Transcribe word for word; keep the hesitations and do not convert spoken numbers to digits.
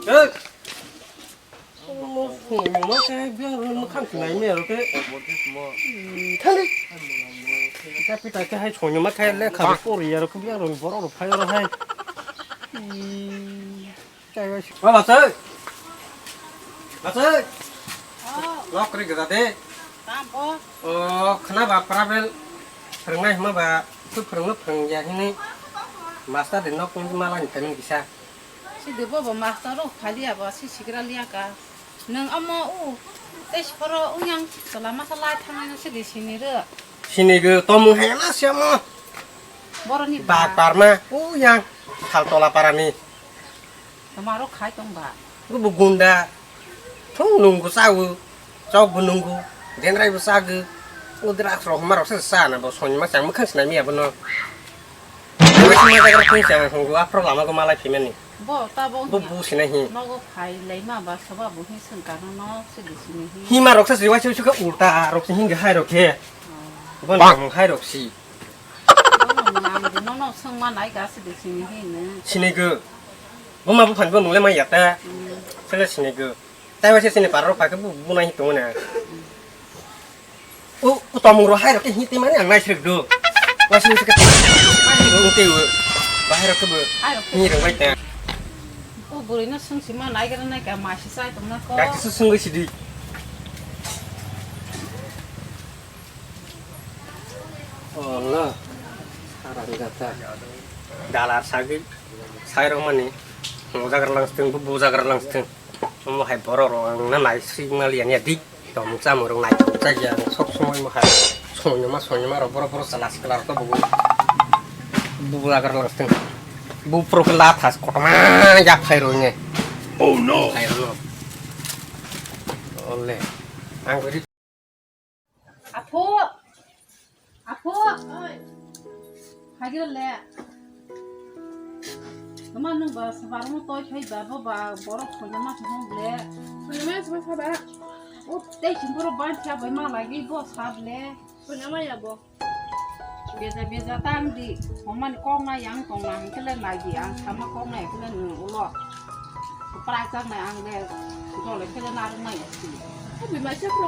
Hey! Mo phone ma khe biang rung mo kham khlai me aro khe. Thali. Ka pita khe hai songni ma khe lekha bo pori aro khe biang rung borok rok phai aro hai. Baba sir. Baba sir. Lok kri gada de. Tambo. O khna ba private phrwngnai hima ba tu phrwngno phrwngya hini master de nok malani tamin kisa. Sidi bobo master rok phaliya bo si sigra liya ka. Nwng omo u tei siporo uyang tola masa lai thangnaino sidi sini rw. Sini gw tomung hai na siamo. Boroni ba ba. Parma uyang thal tola parani. Tomaro khai tong ba. Gubu gunda. Thung nunggu sawu. Chok bu nunggu. Dendrai bu sagw. Udra asro huma rok se sa na bo soni ma chang mukhang sinai miya bono. Thung chang hunggu afro lama go malai phimani. Bo ta bo. Bu bu sinai hi. Nogo phai lai ma ba soba bu hi sengkar no se di sini hi. Hima rok se jiwa se suka ulta rok se hingga hai rok he. Bon hai rok si. Ang di nono sengma nai ga se di sini hi ne. Sini go. Buma buphan bo nungle mai yata. Sele sini go. Tai waisa sini pararo phai khe bu bunai hi tongo na. O o tomung ro hai rok khe hi twi mani ang nai srek do. Waisa waisa khe twi mani ro tei o. Bahai rok khe bo. Hai rok khe. Hi rok bai ta. O bwrwi no sung sima nai gra nai ka ma si sai tong na ko. Gak su sung si di. Allah. Sarang jata. Dalar sagi. Sai rok mani. Mojagar lang steng bu bojagar lang steng. Omo hai borok rok ang na nai swi mali ya dik. Tong chamung rok nai thok cha ya sok somoi mo hai. Sonyama sonyama rok borok borok chwla sikla rok to bubu. Bubu agar lang steng. Bu pro ke la thas kotoma ya phai roi ne. Oh no. Phai roi no. Ole. Ang beri. Apo. Apo. Hagir le. Tama nung ba sabar mo toi phai ba bo ba borok khonja ma thong le. Khonja ma thong saba. O tei sim borok ban cha bai ma lagi bo sab le. Khonja ma ya bo. Beja beja tang di. Homan kok na yang tong na hingke le nai di ang sama kok na hingke le nung ulo. Prai chak na ang le. Jole hingke le naruk na ya si. Abi ma cha pro.